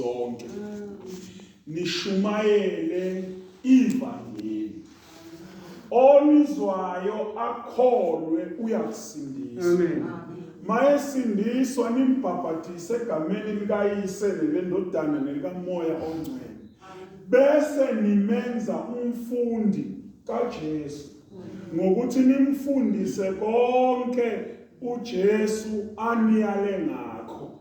Zonke nishumayele ivangeli, onizwayo akholwe uyakusindiswa. Amen. Mayesindiswa nimbhabhadise egameni likaYise neleNdodana nelikaMoya oNgcwele, bese nimenza umfundi kaJesu ngokuthi nimfundise konke uJesu aniyale ngakho.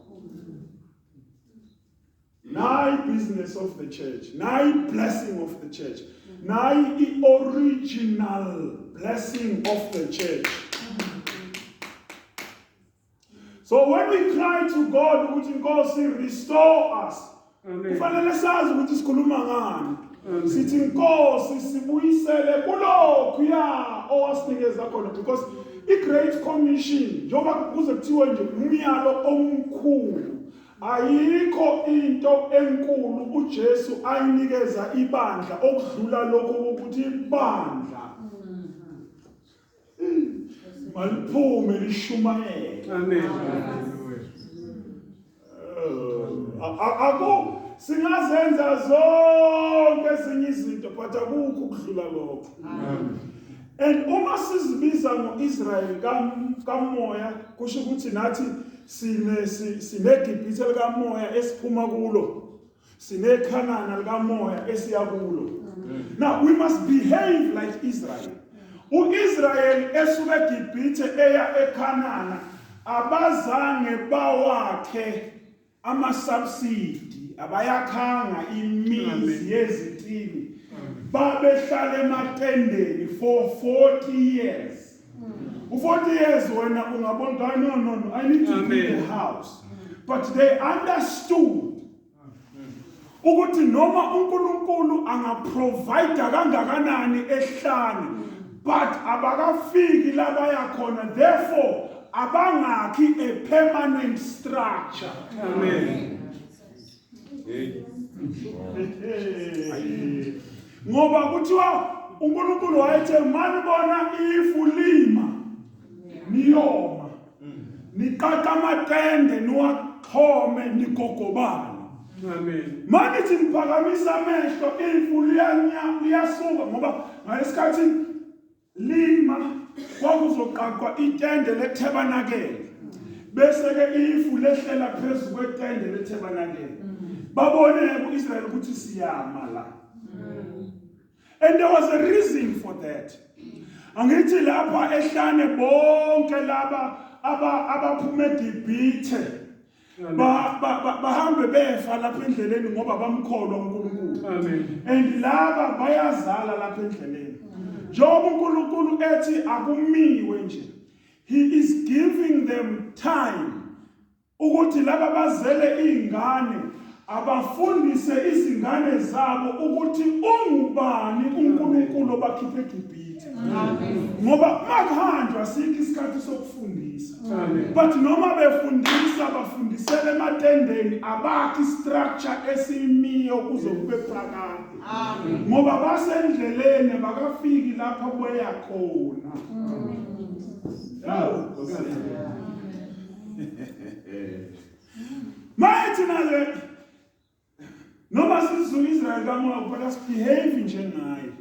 Nayi business of the church, nayi blessing of the church, nayi i-original blessing of the church. So when we cry to God ukuthi Nkosi restore us, kufanele sazi ukuthi sikhuluma ngani. Sithi Nkosi sibuyisele kulokhu ya owasinikeza khona, because i-Great Commission, njengoba kuze kuthiwe nje umyalo omkhulu, ayikho into enkulu uJesu ayinikeza ibandla okudlula lokho ukuthi ibandla maliphume lishumayele. Amen. Aku singazenza zonke ezinye izinto, but akukho ukudlula lokho. And uma sizibiza ngo-Israyeli kamoya, kusho ukuthi nathi sine sineGibhithe likamoya esiphuma kulo, sineKhanana likamoya esiya kulo. Now we must behave like Israel. U-Israyeli esuka eGibhithe eya eKhanana, abazange bawakhe amasubsidi, abayakhanga imizi yezitini, babehlala ematendeni for 40 years. U-40 years wena ungabona, "Hayi, no, no, no, I need to build a house." But they understood ukuthi noma uNkulunkulu angaprovide kangakanani ehlane, but abakafiki labaya khona, therefore abangakhi a permanent structure. Amen. Ngoba kuthiwa uNkulunkulu wayethe manibona ifu lima, niyoma, niqaqa amatende, niwaxhome, nigogobane. Amen. Manithi niphakamisa amehlo, ifu liyanya, liyasuka, ngoba ngalesikhathi lima kwakuzoqaqwa itende lethebanakele, bese ke ifu lehlela phezu kwetende lethebanakele, babone ku-Israyeli ukuthi siyama la. And there was a reason for that. Angithi lapha ehlane bonke laba abaphuma eGibhithe bahambe befa lapha endleleni ngoba bamkholwa uNkulunkulu. Amen. And laba bayazala lapha endleleni. Njengoba uNkulunkulu ethi akumiwe nje, he is giving them time ukuthi laba bazele izingane abafundise izingane zabo ukuthi ungubani uNkulunkulu obakhiphe eGibhithe. Ngoba makuhanjwa sikho isikhathi sokufundisa. But noma befundisa, bafundisele ematendeni, abakhi structure esimiyo kuze kube phakade, ngoba basendleleni, abakafiki lapho beya khona. Yawu, maye thina ke, noma sizulu Israel kamoya, kuphela sibehave njengaye.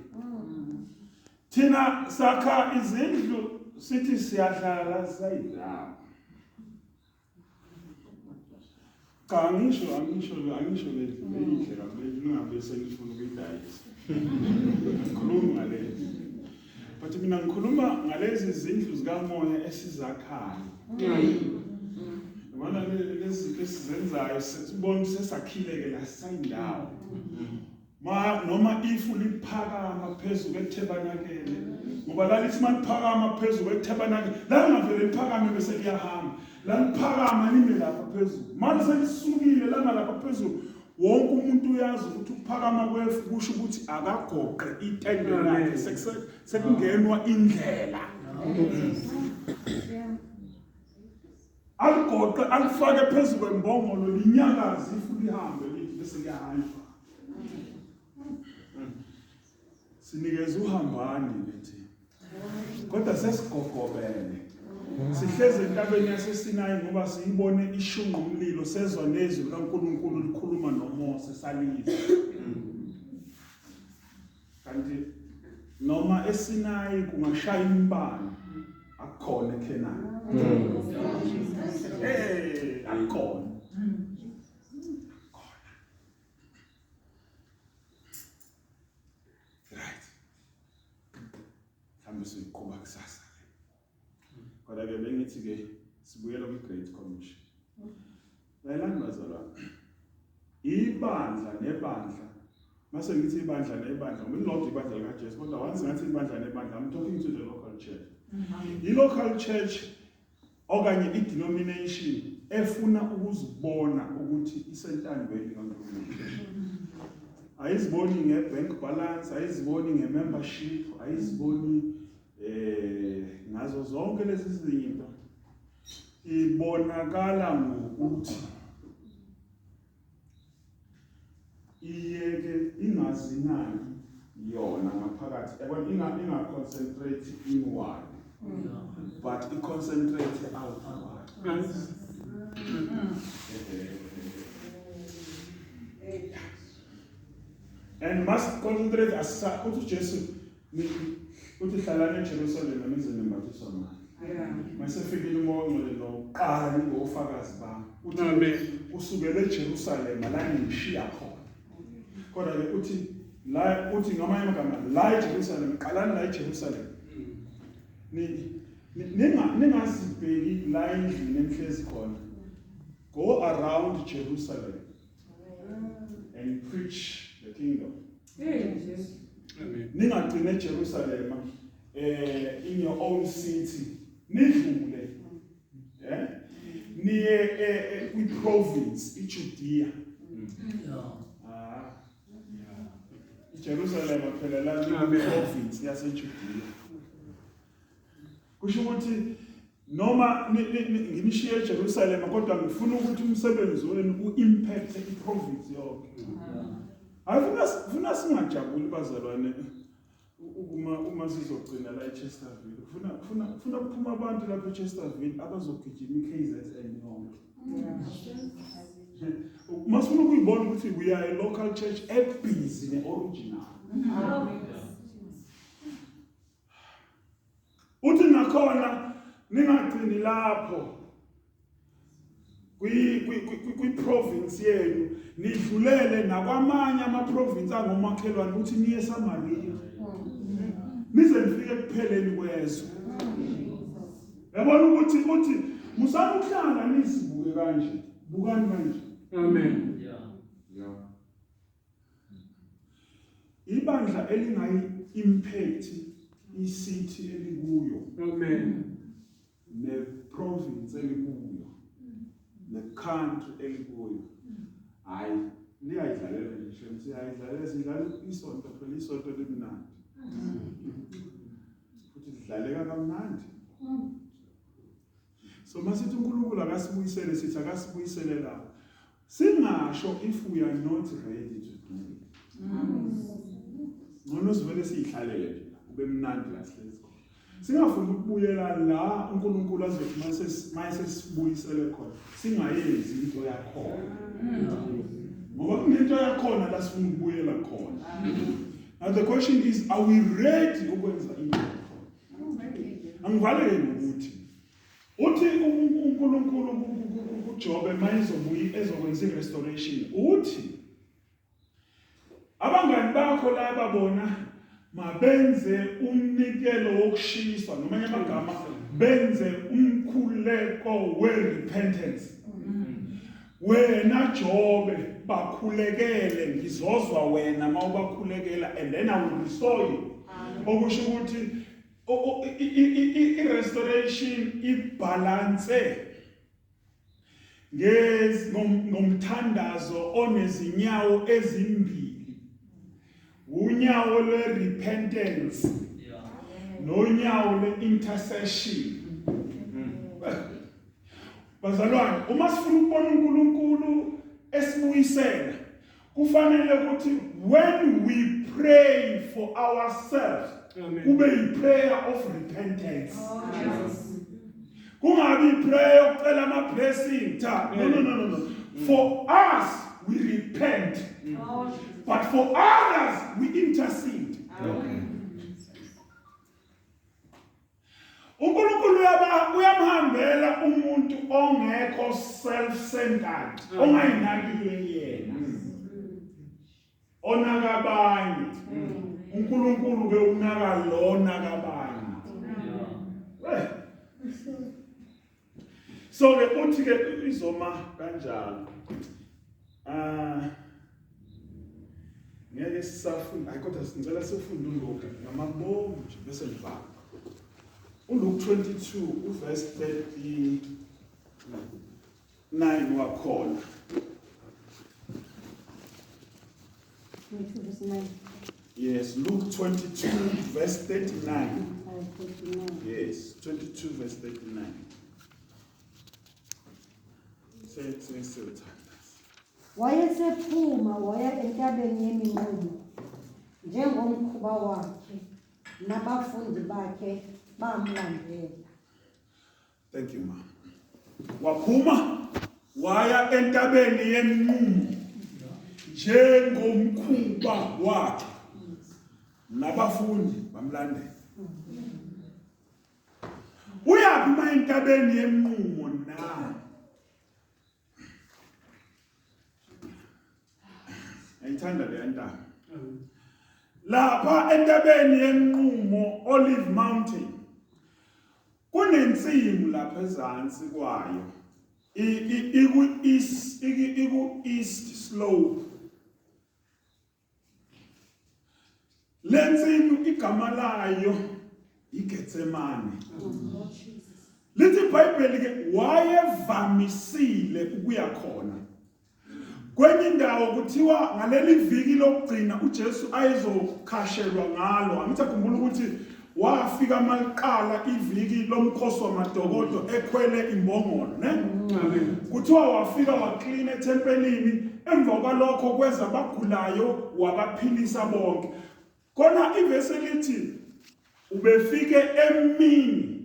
Thina sakha izindlu, sithi siyahlala sayindawo. Cha, angisho le ndlu leyinhle kakhulu, ningabe senifuna ukuyidayisa. Ngikhuluma ngale, but mina ngikhuluma ngalezi zindlu zikamoya esizakhayo. Yabona lezi zinto esizenzayo, sibona sesakhile-ke la sayindawo. Ma noma ifu liphakama phezu kwethebanakele, ngoba lalithi maliphakama phezu kwethebanakele, lalingavele liphakame bese liyahamba, laliphakama lime lapha phezulu. Manje selisukile lama lapha phezulu, wonke umuntu uyazi ukuthi ukuphakama kwefu kusho ukuthi akagoqe itende lakhe, sekungenwa indlela. Aligoqe, alifake phezu kwembongolo, linyakaze ifu, lihambe lithi bese liyahanjwa. Sinikeza uhambani lethi, kodwa sesigogobele. Sihlezi entabeni yaseSinayi ngoba siyibone ishunqa umlilo sezwa nezwi likaNkulunkulu likhuluma noMose salizwa. Kanti noma eSinayi kungashaya imibani akukhona eKhenani. Eh, akukhona. Right. Mhlawumbe siyiqhuba kusasa ke. Kodwa ke bengithi ke sibuyela kwi-Great Commission. Lalelani bazalwane. Ibandla nebandla mase ngithi ibandla nebandla ngoba lilodwa ibandla likaJesu kodwa once ngathi ibandla nebandla I'm talking to the local church. I-local church okanye i-denomination efuna ukuzibona ukuthi isentandweni kaNkulunkulu. Ayiziboni nge-bank balance, ayiziboni nge-membership, ayiziboni eh ngazo zonke lezi zinto. Ibonakala ngokuthi iyeke ingazinaki yona ngaphakathi yabona inga inga concentrate inward but i concentrate outward. And must concentrate asa uthi uJesu uthi hlalani eJerusalema nize nembathiswa amandla. Masefikile umoya ongcwele noqala ningofakazi bami. Uthi kusukela eJerusalema la ningishiya khona. Kodwa ke uthi la uthi ngamanye amagama la eJerusalema qalani la eJerusalema. Ni ninga ningazibheki la endlini enihlezi khona. Go around Jerusalem and preach the kingdom. Ningagcine eJerusalema eh in your own city nidlule eh niye eh, eh, kwi province iJudea. Ah. IJerusalema phela la province yaseJudea. Kusho ukuthi noma nginishiye eJerusalema kodwa ngifuna ukuthi umsebenzi wenu u-impact i-province yonke. Hayi funa funa singajabuli bazalwane uma uma sizogcina la eChesterville. Kufuna kufuna kufuna kuphuma abantu lapha eChesterville abazogijima iKZN yonke. Masifuna ukuyibona ukuthi we are a local church ebhizi ne-original. Uthi nakhona ningagcini lapho kwi kwi province yenu nidlulele nakwamanye ama province angomakhelwane ukuthi niye eSamaria nize nifike ekupheleni kwezwe. Yabona ukuthi uthi musani ukuhlala nisibuke kanje bukani manje. Amen. Yeah. Ibandla elingayi impact i-city elikuyo. Amen. Ne province elikuyo. Ne country elikuyo. Hayi liyayidlalela nje shem siyayidlalela sidlala isonto phela isonto limnandi. Futhi lidlaleka kamnandi. So masithi uNkulunkulu akasibuyisele sithi akasibuyisele la. Singasho if we are not ready to do it. Ngcono sivele siyihlalele nje la, kube mnandi la sihlezi khona. Singafuni ukubuyela la uNkulunkulu azothi mase mase sibuyisele khona. Singayenzi into yakhona. Ngoba kunento yakhona la sifuna ukubuyela khona. Now the question is, are we ready ukwenza into yakhona? Angivaleke ngokuthi uthi uNkulunkulu kuJobe mayizobuya ezokwenza irestoration uthi abangani bakho laba bona mabenze umnikelo wokushiswa ngamanye amagama benze umkhuleko we-repentance. Wena Jobe bakhulekele ngizozwa wena mawubakhulekela and then I will restore you. Okusho ukuthi i-restoration ibalance ngomthandazo onezinyawo ezimbili. Unyawo lwe-repentance nonyawo lwe-intercession. Bazalwane, uma sifuna ukubona uNkulunkulu esibuyisela, kufanele ukuthi when we pray for ourselves kube yi-prayer of repentance. Oh, Kungabi prayer yokucela ama blessing cha. No, no, no, no, no. For us we repent. But for others we intercede. uNkulunkulu uyaba uyamhambela umuntu ongekho self-centered, ongayinakile yena. Onaka abanye. uNkulunkulu ke unaka lona kabanye. Eh. So ke uthi ke izoma kanjalo. Ah ngeke sisafunda hayi kodwa sicela sifunde uLuka ngamabomu nje bese ngivala. uLuke 22 uverse 39 wakhona. 22 verse 9. Yes, Luke 22 verse 39. 39. Yes, 22 verse 39. Sesiyothandaza. Wayesephuma waya entabeni yeminqumo njengomkhuba wakhe nabafundi bakhe bamlandela. Thank you, ma. Waphuma waya entabeni yeminqumo njengomkhuba wakhe nabafundi bamlandela. Uyaphi ma entabeni yeminqumo na? Ngiyithanda le ntaba. Lapha entabeni yenqumo Olive Mountain kunensimu lapha ezansi kwayo. Iku east iku east slope. Lensimu igama layo iGetsemane. Lithi iBhayibheli ke wayevamisile ukuya khona. Kwenye indawo kuthiwa ngaleli viki lokugcina uJesu ayezokhashelwa ngalo. Angithi akhumbula ukuthi wafika maliqala iviki lomkhosi wamadokodo ekhwele imbongolo, ne? Amen. Kuthiwa wafika waklina ethempelini emva kwalokho kweza abagulayo wabaphilisa bonke. Kona ivesi lithi ubefike emini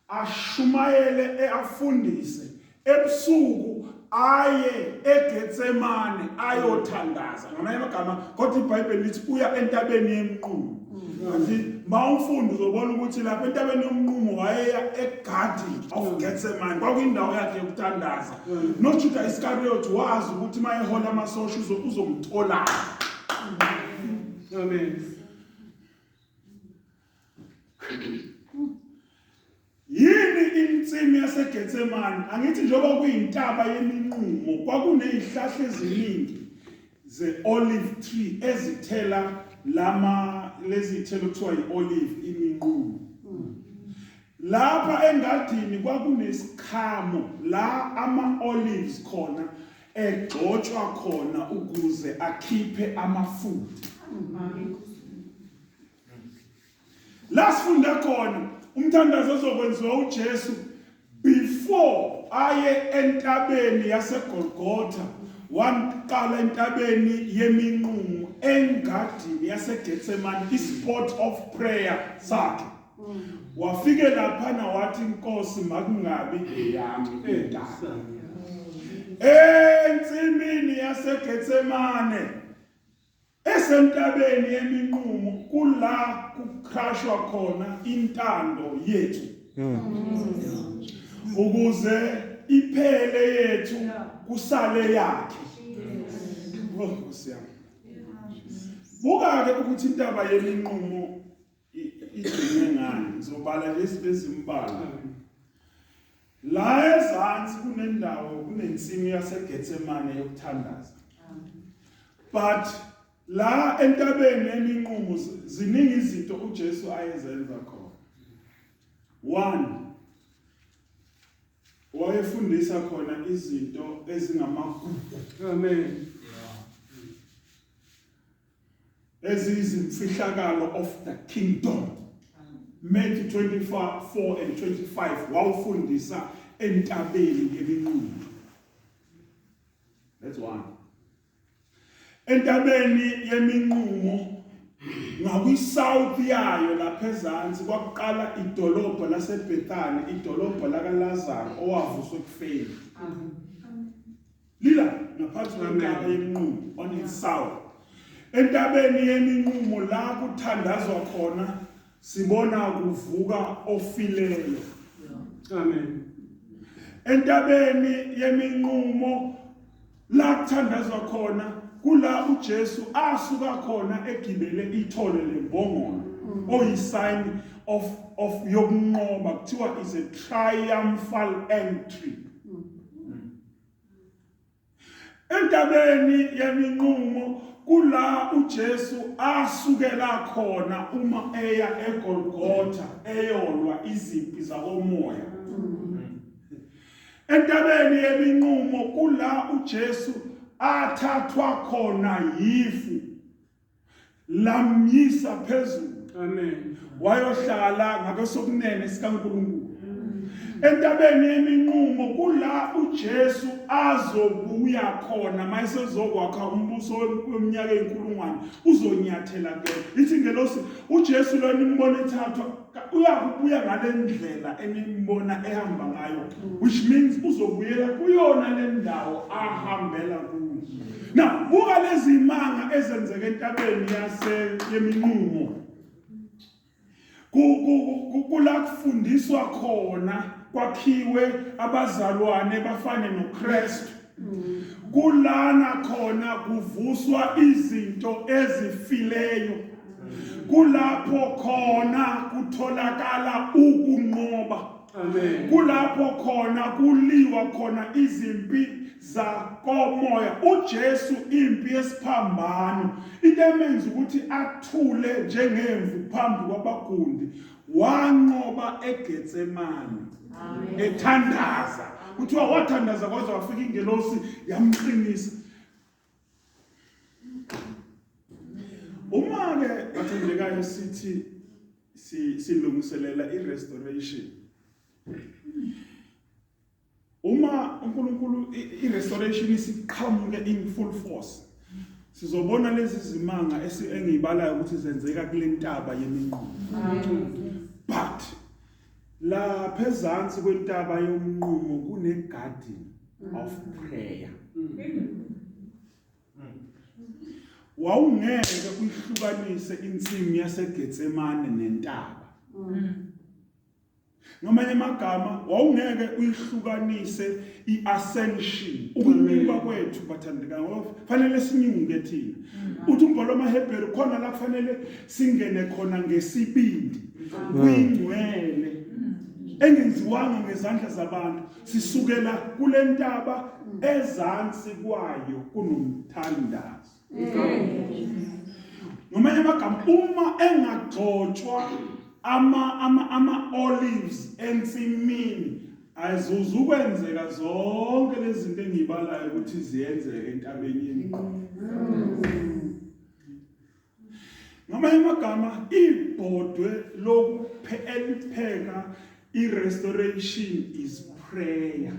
ashumayele eafundise ebusuku aye eGetsemane ayothandaza ngamanye amagama kodwa iBhayibheli lithi uya entabeni yemnqumo kanti mawufunda uzobona ukuthi lapha entabeni yomnqumo wayeya eGarden of Gethsemane kwakuyindawo yakhe yokuthandaza noJuda Iscariot wazi ukuthi mayehola amasosha uzomthola. Amen. Yini insimi yaseGetsemane? Angithi njengoba kuyintaba yeminqumo kwakunezihlahla eziningi ze-olive tree ezithela lama lezi thelo kuthiwa i-olive iminqumo. Lapha engadini kwakunesikhamo la ama-olives khona egxotshwa khona ukuze akhiphe amafutha. La sifunda khona umthandazo ozokwenziwa uJesu before aye entabeni yaseGolgotha waqala entabeni yeminqumo engadini yaseGetsemane ispot of prayer sakhe. Wafike laphana wathi inkosi makungabi eyami intaba. Ensimini yaseGetsemane esentabeni yeminqumo kula kukhashwa khona intando yethu ukuze iphele yethu kusale yakhe. Oh Nkosi yami. Buka ke ukuthi intaba yeminqumo igcine ngani. Ngizobala lezi bezimbalwa. La ezansi kunendawo kunensimu yaseGetsemane yokuthandaza. But la entabeni yeminqumo ziningi izinto uJesu ayezenza khona. One, wayefundisa khona izinto ezingamagugu. Amen. Eziyizimfihlakalo of the kingdom. Matthew 24 and 25 wawufundisa entabeni yeminqumo. That's one. Entabeni yeminqumo Ngakwi-south yayo lapha ezansi kwakuqala idolobha laseBethany, idolobha lakaLazaru owavuswa ekufeni. Lila ngaphansi kwentaba yeminqumo on its south. Entabeni yeminqumo la kuthandazwa khona sibona kuvuka ofileyo. Amen. Entabeni yeminqumo la kuthandazwa khona kula uJesu asuka khona egibele ithole lembongolo oyisign of yokunqoba, kuthiwa is a triumphal entry. Entabeni yeminqumo kula uJesu asukela khona uma eya eGolgotha eyolwa izimpi zakomoya. Entabeni yeminqumo kula uJesu athathwa khona yifu lamyisa phezulu. Amen. Wayohlala ngabesokunene sikaNkulunkulu. Entabeni yeminqumo kula uJesu azobuya khona mayesezokwakha umbuso weminyaka eyinkulungwane, uzonyathela kuyona. Ithi ingelosi uJesu lo nimbona ethathwa uyakubuya ngale ndlela enimbona ehamba ngayo, which means uzobuyela kuyona le ndawo ahambela kuyo. Now buka lezi imanga ezenzeka entabeni yase yeminqumo. Kula kufundiswa khona kwakhiwe abazalwane bafane noKristu. Kulana khona kuvuswa izinto ezifileyo. Kulapho khona kutholakala ukunqoba. Amen. Kulapho khona kuliwa khona izimpi zakomoya. uJesu impi yesiphambano into emenza ukuthi athule njengemvu phambi kwabagundi, wanqoba eGetsemane. Amen. Ethandaza. Kuthiwa wathandaza kwaze wafika ingelosi yamqinisa. Uma ke bathandekayo sithi silungiselela i-restoration, uma uNkulunkulu i-restoration isiqhamuke in full force, sizobona lezi zimanga engiyibalayo ukuthi zenzeka kule ntaba yeminqumo. But lapha ezansi kwentaba yomnqumo kune garden of prayer. Wawungeke uyihlukanise insimu yaseGetsemane nentaba. Ngamanye amagama wawungeke uyihlukanise i-ascension, ukunyuka kwethu bathandekayo, ngoba fanele sinyuke thina. Uthi umbhalo wamaHebheru khona la kufanele singene khona ngesibindi kuyingcwele engenziwanga ngezandla zabantu, sisukela kule ntaba ezansi kwayo kunomthandazo. Ngamanye amagama uma engagxotshwa ama olives ensimini, ayizuzukwenzeka zonke lezi zinto engiyibalayo ukuthi ziyenzeke entabeni yeminqumo. Ngamanye amagama ibhodwe elipheka i-restoration is prayer.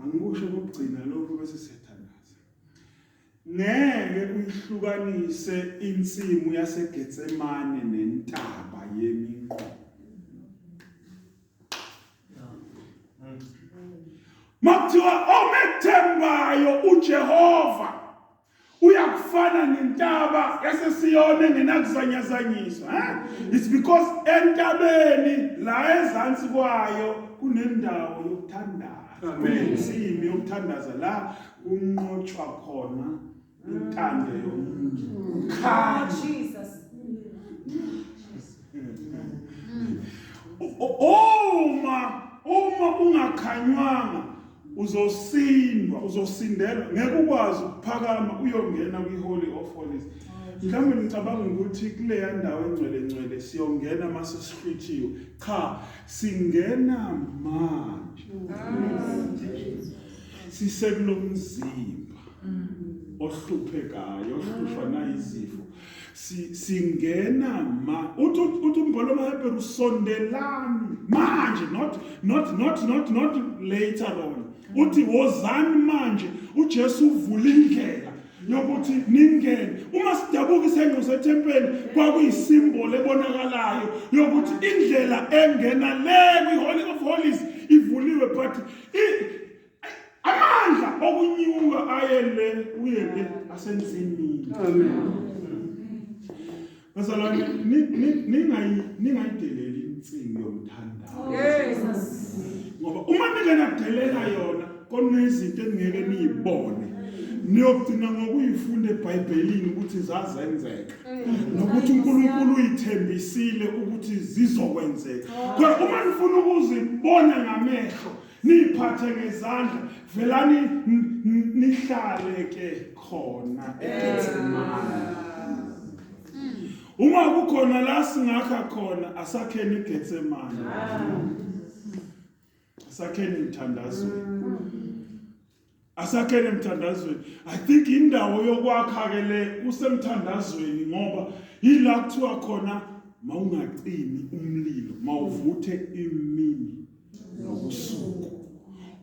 Angikusho kokugcina lokho bese siyathandaza. Ngeke uyihlukanise insimu yaseGetsemane nentaba yeminqumo. Makuthiwa omethembayo uJehova uyakufana nentaba yaseSiyoni engenakuzanyazanyiswa. It's because entabeni la ezansi kwayo kunendawo yokuthandaza, kunensimu yokuthandaza la kunqotshwa khona intando yomuntu. Jesus. Uma ungakhanywanga uzosindwa, uzosindelwa, ngeke ukwazi ukuphakama uyongena kwi-Holy of Holies. Mhlawumbe ngicabanga ukuthi kuleya ndawo engcwele ngcwele siyongena mase sihlwithiwe. Cha, singena manje. Sisekulomzimba ohluphekayo, ohlushwa nayizifo. Singena ma uthi umbhalo wamaHebheru usondelani manje, not later on. Uthi wozani manje, uJesu uvula indlela. Yokuthi ningene uma sidabuka isenqo sethempeli, kwakuyisimboli ebonakalayo yokuthi indlela engena le kwi-Holy of Holies ivuliwe, but amandla okunyuka aye le uye le asensimini. Amen. Bazalwane, ningayideleli insimbi yomthandazo. Jesus. Ngoba uma ningenadelela yona, kunezinto eningeke niyibone, niyogcina ngokuyifunda eBhayibhelini ukuthi zazenzeka nokuthi uNkulunkulu uyithembisile ukuthi zizokwenzeka. Kodwa uma nifuna ukuzibona ngamehlo, niyiphathe ngezandla, velani nihlale ke khona eGetsemane. Uma kukhona la singakha khona, asakheni iGetsemane, asakheni emthandazweni, asakheni emthandazweni. I think indawo yokwakha ke le kusemthandazweni, ngoba yila kuthiwa khona mawungacimi umlilo, mawuvuthe imini nobusuku.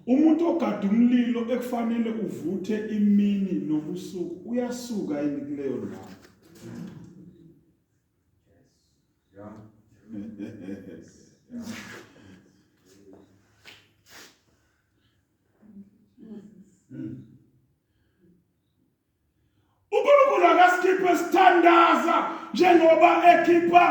Umuntu ogada umlilo ekufanele uvuthe imini nobusuku uyasuka yini kuleyo ndawo? UNkulunkulu akasikhiphe sithandaza njengoba ekhipha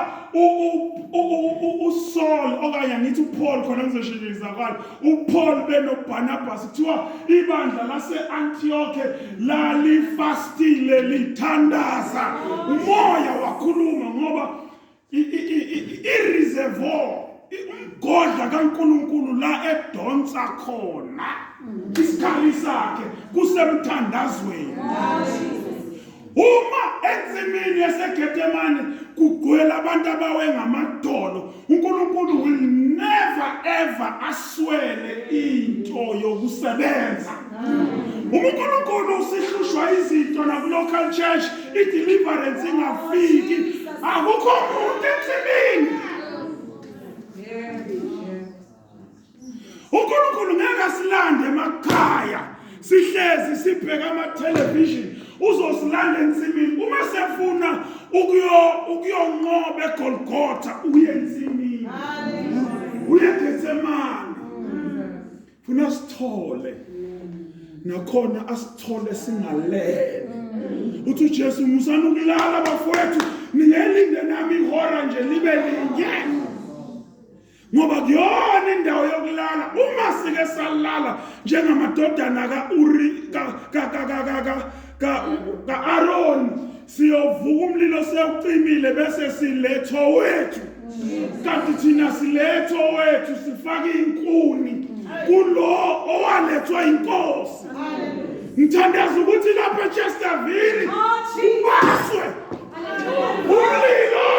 uSaul, okanye ngithi uPaul khona kuzosheshisa kwalo, uPaul benoBarnabas. Kuthiwa ibandla lase-Antioch lalifastile lithandaza, umoya wakhuluma, ngoba i-reservoir, umgodla kaNkulunkulu la edonsa khona isikhali sakhe, kusemthandazweni. Uma ensimini yaseGetsemane kugcwele abantu abawe ngamadolo, uNkulunkulu will never ever aswele into yokusebenza. Uma uNkulunkulu usihlushwa izinto naku-local church, i-deliverance ingafiki, akukho muntu ensimini. UNkulunkulu ngeke asilande emakhaya sihlezi sibheka ama-television, uzosilanda ensimini. Uma sefuna ukuyonqoba eGolgotha, uye ensimini, uye eGetsemane. Funa sithole nakhona, asithole singalele. Uthi uJesu, "Musani ukulala bafowethu, ningelinde nami ihora nje libe linye," ngoba kuyona indawo yokulala. Uma sike salala njengamadodana ka-Uri ka-Aaron, siyovuka umlilo sewucimile, bese siletho wethu, kanti thina siletho wethu sifake inkuni kulo owalethwa inkosi. Ngithandaza ukuthi lapha eChesterville ubaswe umlilo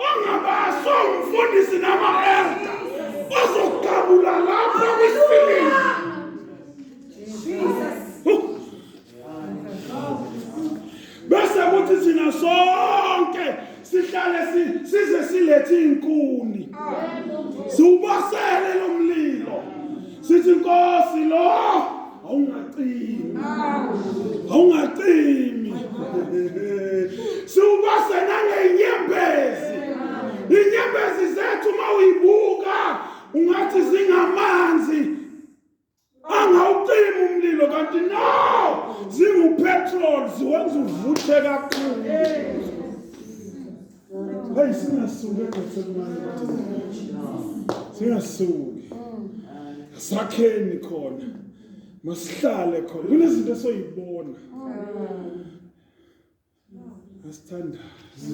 ongabaswa umfundisi nama-elder, ozogabula lapha kwi-ceiling. Jesus. Bese kuthi thina sonke sihlale size silethe inkuni, siwubasele lo mlilo, sithi, "Nkosi, lo awungacimi, awungacimi." Siwubase nangey'nyembezi. Inyembezi zethu uma uyibuka ungathi zingamanzi angawucima umlilo, kanti no, zingupetrol, ziwenza uvuthe kakhulu. Hey, singasuki eGetsemane, singasuki, asakheni khona, masihlale khona, kunezinto esoyibona. Asithandaze.